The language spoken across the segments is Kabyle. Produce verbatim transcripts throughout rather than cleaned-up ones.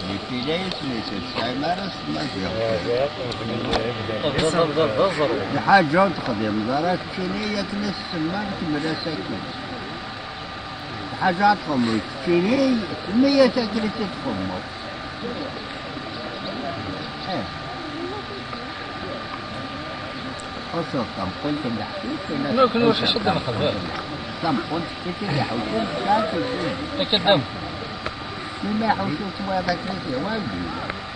Di tila-yas-nni, tesɛim ara s Maziɣ. D aẓru. Lḥaǧa ur texdim ara keččini akken i s-tsemma, kemmel-as akin. Lḥaǧa ad txedmeḍ keččini, semmi-yas akken i tt-id-txedmeḍ. Eh. Xuṣṣeḍ tameqqunt n leḥcic, wala... Nekk ur tḥuṣṣeḍ ḥaca d lexbar. Tameqqunt, kečč i d-iḥuccen, tesɛa kullec. Akka d am. Mi ma iḥuccu s wayeḍ akken i t-iwali,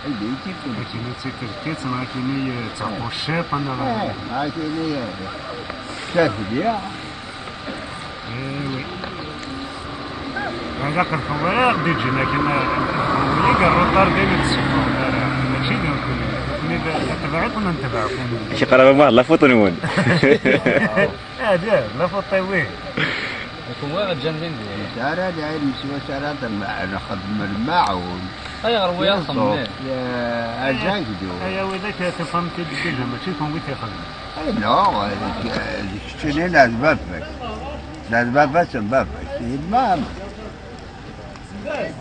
anda i tt-ikul. Akini d tikerkit, neɣ akini, eh, d taquciṭ, neɣ... Eh, neɣ akini, eh, d tafliɣt. Eh oui. Hada qed xewwreɣ d-iǧin akken, eh, i yerruṭar din i d-tessufɣem ara. Mačči d nekkni. Nekkni d, d atbeɛ i ken-netbeɛ kunwi. Acu qrib ma la photo-nwen. Ah, d la photo, oui. Kunwi ara ǧǧan din di. Ara d ayen s wacu ara d-, nxeddem lmaɛun. Ayɣer wiyaḍ xedmen? Azaglu. Aya widak tufam-t-id déjà, mačči kunwi t-ixedmen. Ay, non, d, d keččini neɣ d baba-k. Neɣ d baba-s n baba-k. Yemma-m.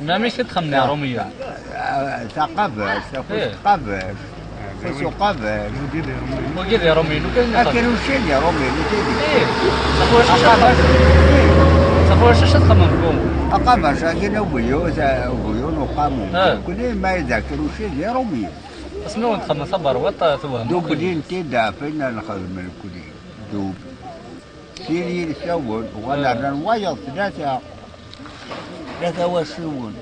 Mamik i d-xemmen Iṛumiyen? Ah, taqabact, afus, eh, taqabact. Afus uqabact. Wagi d Iṛumiyen. Wagi d Iṛumiyen, ukan i xedmen. Akerruc-in d Iṛumiyen, i tili. Eh, taqabact. Taqabact. Taqabact, acu txemmem kum? Aqabact, akin ubuyun, ubuyun uqamu. Ah. Nekkni ma d akerruc-in d Iṛumiyen. Asmi wen-txemmem taberwiṭ, tewhem. Dubli n tidafin ad nxedm nekkni. Dub. Sin yilsawen, uɣal rnan wayeḍ tlata. Tlata wacciwen.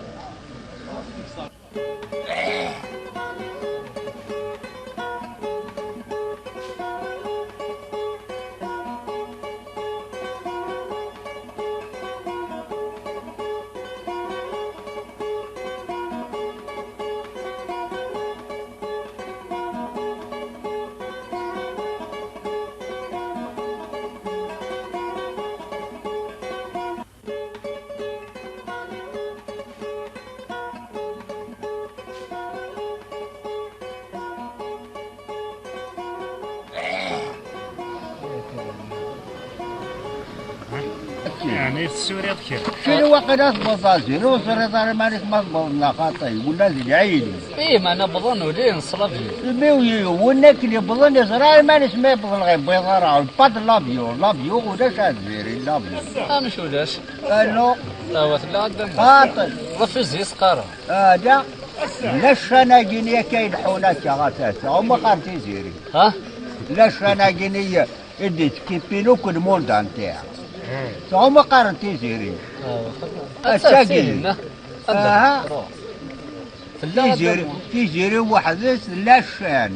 Yeɛni tessuriḍ kra. Kra waqila tebɣeḍ azir, ur teẓriḍ ara iman-ik ma tewwḍeḍ neɣ xaṭi, wala d lɛid. Ih, meɛna wwḍen ula n ṣṣlabyu. Imi yiwen akken yewwḍen, yeẓra iman-is ma yewweḍ neɣ yewwiḍ ara, pas de l'avion, l'avion ulac azir, l'avion. Amek ulac? Anu? Awa tella ɛedda. Xaṭi. Refusé s-qqaren. Ah, da. La ccan-agi-nni akka ileḥḥun akka ɣef ass-a, ɣur-m qqaren Tiziri. Ha? La ccan-agi-nni i d-iskipin akk le monde entier. Ɣur-m qqaren Tiziri. Ah, ass-agi. Ass-agi. Aha. Tella Tiziri, Tiziri weḥd-s la ccan.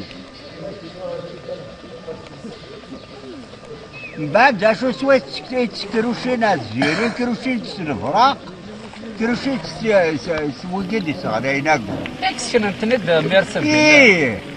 Mbeɛd d acu s wa ttekrucin ar Tiziri, krucin s lebraq, krucin s, s, s wigi d-isseɣlayen agu. Ak seknen-ten-id mi rsen. Ih!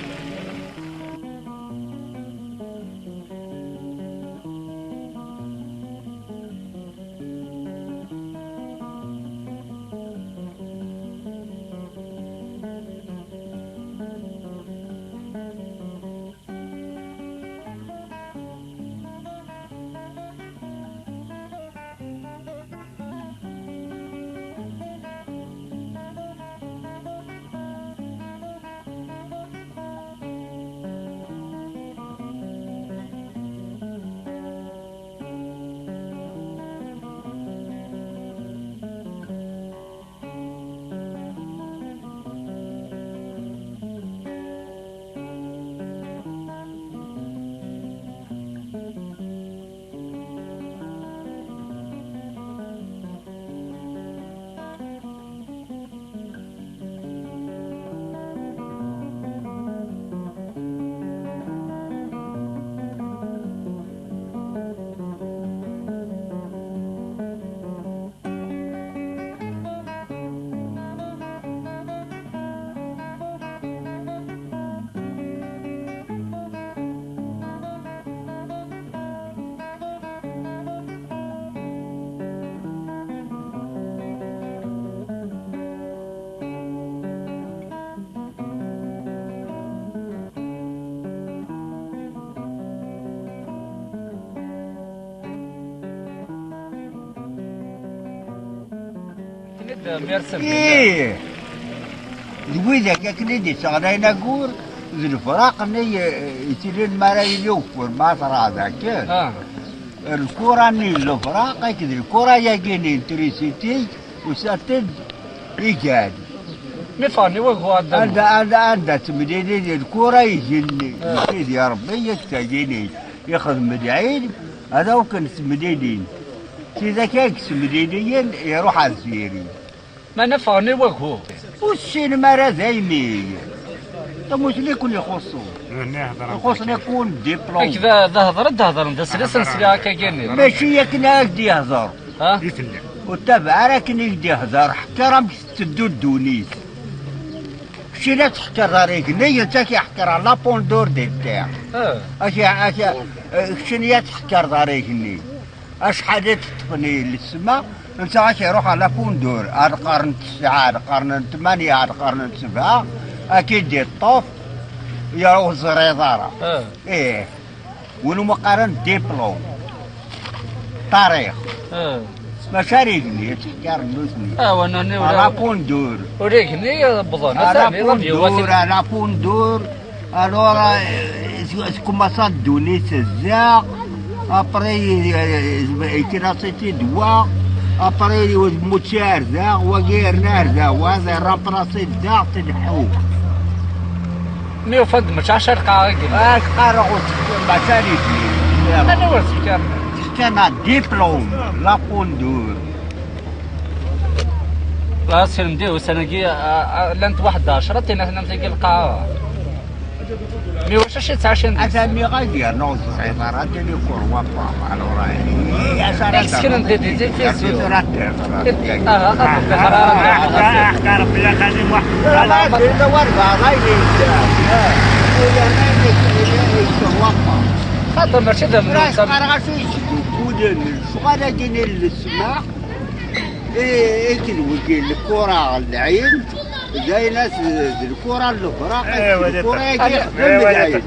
Ih! D widak akken i d-isseɣlayen aggur d lefraq-nni, eh, yettilin mi ara yili ugeffur, mi ara terɛed akken. Ah. Lkura-nni n lefraq akked lkura-yagi-nni n trisiti, usant-d igan. Mi ffɣen i wagu anda, anda, anda ttemlilin lkura igenni n Sidi Ṛebbi akked tagini ixdem lɛid, ad akken ttemlilin. Tidak ay yessemliliyen iruḥ ar diri. Ma neffɣen i wagu. Ur tessinem ara daymi. Tamusni kun ixuṣṣu. Ixuṣṣen akun diplom. Ak da, da hedren, da hedren, da sliɣ-asen sliɣ akka gani. Mačči akken ad ak-d-yehder. Ha? Ur ttabaɛ ara akken i k-d-yehder, ḥekker amek tetteddu ddunit. Kečči la teḥkeṛ ar igenni, netta k-iḥekker ar la pondeur de terre. Ah. Ak-, ak-, eh, keččini ad teḥkeṛ ar igenni. Acḥal i teṭṭfen i lesma, netta ad k-iruḥ ɣer la pondeur, ar lqern n tesɛa, ar lqern n tmanya, ar lqern n sebɛa, ad k-id-iṭṭef, ya ur teẓriḍ ara. Ah. Ih, win umi qqaren diplôme, tarix. Ah. Mačči ar igenni, ad teḥkiṛ nutni. Ah, wa nutni. Ar la pondeur. Ur igenni, wwḍen. Ar la pondeur, ar la pondeur. Alors, euh, tkumaṣa ddunit tezdeɣ, après, euh, yekrasi-tt-id wa, après, yemmut ar da, wagi yerna ar da, wa d remplasi da, tleḥḥu. Mi ufan-d mačči ɛecra lqaɛa-agi. Ah, qqareɣ ur tefkiḍ, mačči ara ifi. Anwa ur tefkiḍ? Tefkiḍ diplôme, la pondeur. Ɣas ilmend-iw ussan-agi, a, a, llant waḥed ɛecra, tin atnan tagi lqaɛa. Mi wacu acu yettɛacin deg-s? Ata mi ɣa yerna ur teẓriḍ ara, tili kurwa pa, alors, eh, acu ara... Akken d-, d-, d-, d-, d-, tura tefra. Aha, aha, aha, aha, aha, Rebbi, a Xali Muḥ. Tura ma tella warba, ɣa yella yedda. Yerna yekkurwa pa. Xaṭer mačči d amnun. Tura yeqqar ɣas ur yesdukkulen, lecɣal-agi n lesmaḥ. I, i d wigi lkura n lɛid, d ayen as d lkura n lefraq, d lkura-agi ixdem lɛid.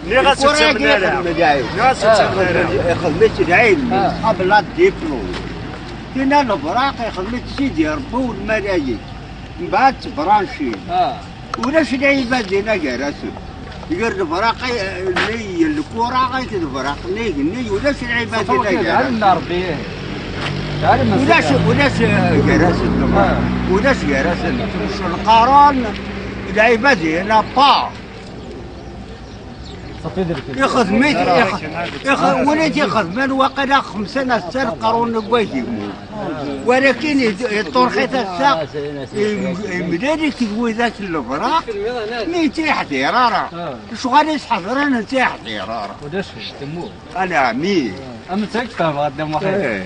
Lkura-agi ixdem lɛid. Ixdem-itt lɛid, msab la diplôme. Tinna lefraq ixdem-itt Sidi Ṛebbi u lmalayek. Mbeɛd ttebṛancin. Ulac lɛibad dinna gar-asen. Gar lefraq, eh, nni n lkura, akked lefraq nni n igenni, ulac lɛibad dinna gar-asen. Rebbi. Ulac, ulac, eh, gar-asen. Ulac gar-asen. Lqaṛun, lɛibad dinna pa. Ixdem-it, ix-, ix-, win i t-ixedmen waqila xemsa neɣ setta lqaṛun n waydi. Walakin i d-, iṭṭurx-it ass-a, im-, imlal-it d widak n lefraq, mi ur yeḥdir ara. Lecɣal i s-ḥedren, ur yeḥdir ara. Ulac, temmut. Ala, mi. Am nekk fehmeɣ, a Dda Muḥend. Eh.